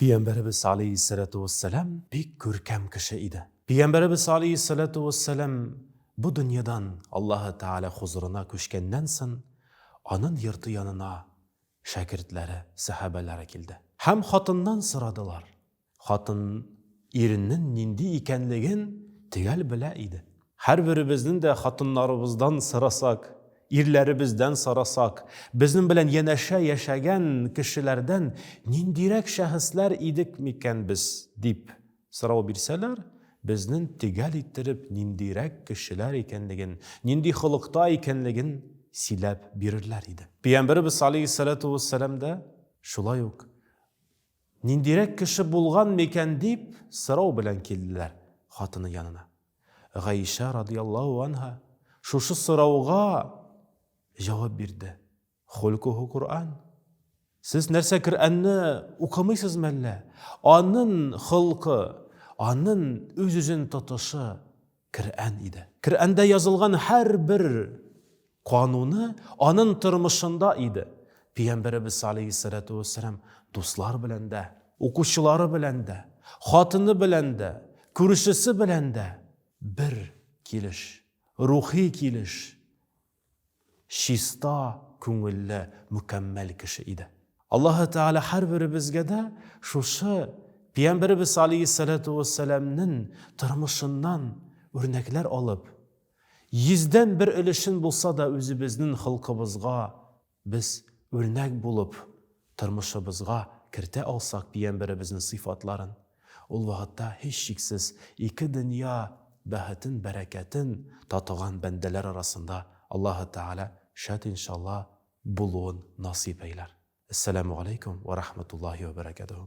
Пиямбәребез алейһиссәләтү вәссәлам бик күркәм кеше иде. Пиямбәребез алейһиссәләтү вәссәлам бу дөньядан Аллаһы Тәгалә хозурына күчкәннән сон, анын йорты янына шәкертләре, сәхабәләре килде. Һәм хатыннан сорадылар. Хатын иренен нинди икәнлеген төгәл белә иде. Һәрберебезнен дә хатыннарыбыздан сорасак, ирләребездән сорасак, безнен белән янәшә яшәгән кешеләрдән ниндирәк шәхесләр идек микән без, дип сорау бирсәләр, безнен төгәл иттереп ниндирәк кешеләр икәнлеген, нинди холыкта икәнлеген сөйләп бирерләр иде. Пәйгамбәребез алейһиссәләтү вәссәлам да шулай ук Ниндирәк кеше булган микән дип сорау белән килделәр хатыны янына. Гаишә радыяллаһу анһа шушы сорауга җавап бирде. Хулкуху Куръан. Сез нәрсә Коръәнне укымыйсыз мәллә? Анын холкы, анын үз-үзен тотышы Коръән иде. Коръәндә язылган һәрбер кануны анын тормышында иде. Пәйгамбәребез алейһиссалату вәссәлам дуслар белән дә, укучылары белән дә, хатыны белән дә, күршесе белән дә бер килеш, рухи килеш, чиста күңелле, мөкәммәл кеше иде. Аллаһы Тәгалә һәрберебезгә дә шушы Пәйгамбәребез алейһиссалату вәссәламнең тормышыннан үрнәкләр алып, йөздән бер өлешен булса да үзебезнең холкыбызга без үрнәк булып тормышыбызга кертә алсак Пәйгамбәребезнең сыйфатларын, ул вакытта һичшиксез ике дөнья бәхетен, бәрәкәтен татыган бәндәләр арасында Аллаһы Тәгалә шәт иншалла булуын насыйп әйләр. Әссәләмү галәйкүм вә рахмәтуллаһи вә бәрәкәтүһү.